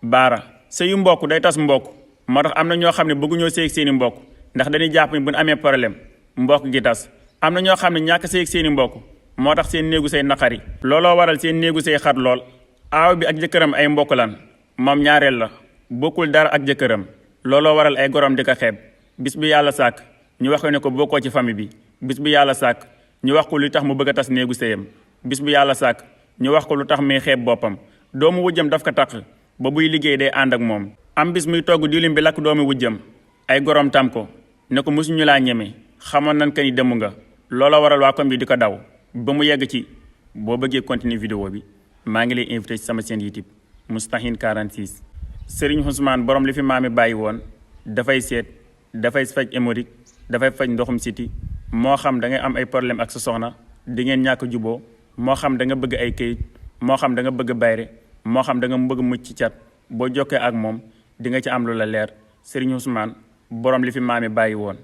baara sëyu mbokk day tas mbokk moo tax am na ñoo xam ne bëgguñoo sëy ak seeni mbokk ndax dañuy jàpp ni bu ñu amee problème mbokk gi tas am na ñoo xam ne ñàkk sëy ak seeni mbokk moo tax seen néegu say naqari looloo waral seen néegu say xat lool aaw bi ak jëkkëram ay mbokk lan moom ñaareel la bokkul dara ak jëkkëram looloo waral ay gorom di ko xeeb bis bi yàlla sàkk ñu wax ko ne ko bokkoo ci famille bi bis bi yàlla sàkk ñu wax ko lu tax mu bëgg a tas néegu sëyam bis bi yàlla sàkk ñu wax ko lu tax muy xeeb boppam doomu wujjam daf ko taq ba buy liggéey day ànd ak moom am bis muy togg diwlin bi lakk doomu wujjam ay gorom tam ko ne ko mosuñu laa ñeme xamoon nañ ko ni dem nga looloo waral waa koñ bi di ko daw ba mu yegg ci boo bëggee continuer vidéo bi maa ngi lay invité ci sama chaîne YouTube Moustahine 46 Serigne Ousmane borom li fi maami bàyyi woon dafay seet dafay faj hémorroïde dafay faj ndoxum siti moo xam da ngay am ay problème ak sa soxna di ngeen ñàkk juboo moo xam da nga bëgg ay këyit moo xam da nga bëgg bayre moo xam da nga bëgg mucc ci cat boo jokkee ak moom di nga ci am lu la leer Serigne Ousmane borom li fi maami bàyyi woon